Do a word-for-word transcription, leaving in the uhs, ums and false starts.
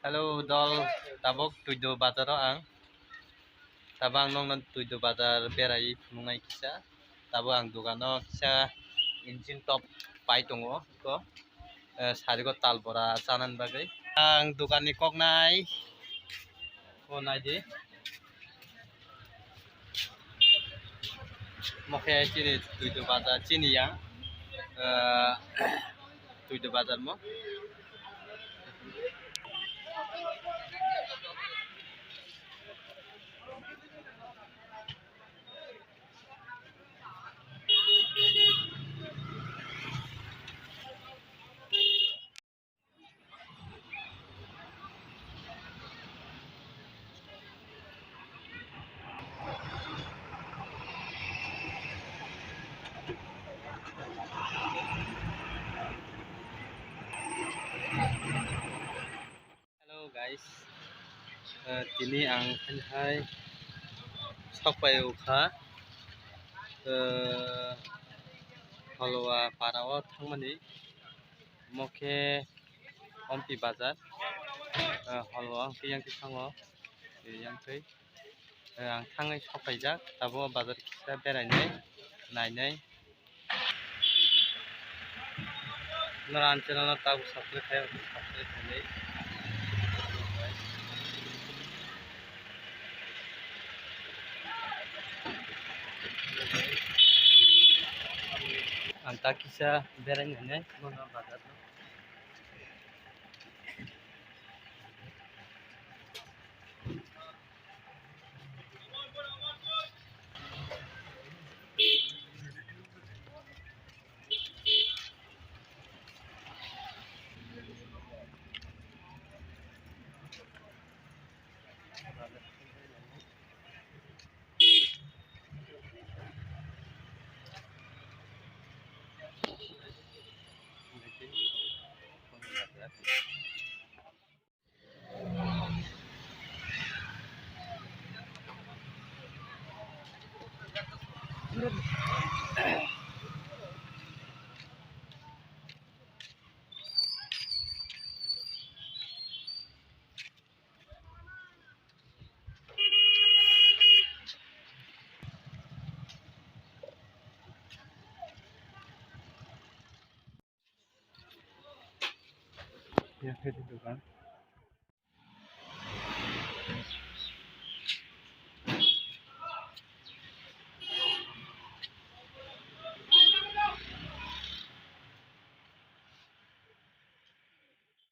Hello dol, tabuk Tuidu bazar o ang. Tabuk ang nokno Tuidu bazar berai phunuknai kisa. Tabuk ang dogano kisa engine top pai tongo, eko, eh, sarigo tal bora chanani bagwi. Ang doganni koknai, o naidi. Mo khe chini Tuidu bazar, chini yang, eh, Tuidu bazar mo. Hello guys, eh, tini ang hai hai sok pai o kha, eh, Holwa para o thangmani, mo khe Ompi bazar, eh, Holwa hwnkhe yang khe thango, eh, yang khe. Eh, ang thangwi sok paijak, tabuk bazar kisa berainai, nainai. Nora ang channel no tabuk subscribe khai, subscribe khainai. Ang ta kisa berai nainai, Nora bazar no. Yang khe di dogan.